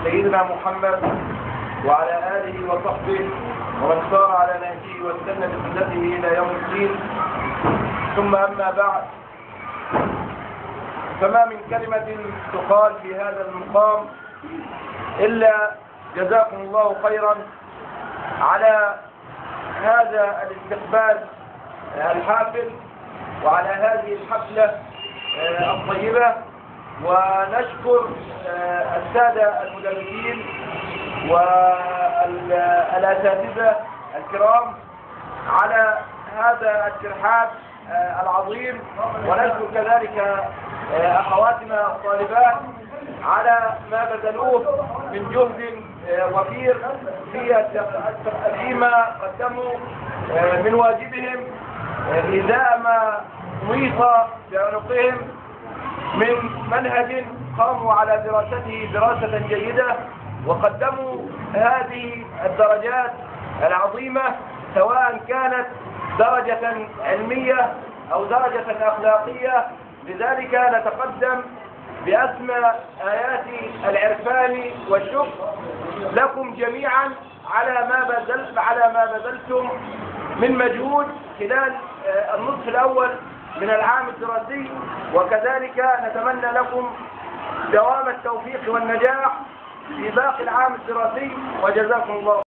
سيدنا محمد وعلى آله وصحبه ومن سار على نهجه واستنى بسنته إلى يوم الدين. ثم أما بعد، فما من كلمة تقال في هذا المقام إلا جزاكم الله خيرا على هذا الاستقبال الحافل وعلى هذه الحفلة الطيبة، ونشكر السادة المدرسين والأساتذة الكرام على هذا الترحاب العظيم، ونشكر كذلك أخواتنا الطالبات على ما بذلوه من جهد وفير فيما قدموا من واجبهم إزاء ما ويص بعنقهم من منهج قاموا على دراسته دراسة جيدة، وقدموا هذه الدرجات العظيمة سواء كانت درجة علمية أو درجة أخلاقية. لذلك نتقدم بأسمى آيات العرفان والشكر لكم جميعا على ما بذلتم من مجهود خلال النصف الأول من العام الدراسي، وكذلك نتمنى لكم دوام التوفيق والنجاح في باقي العام الدراسي، وجزاكم الله.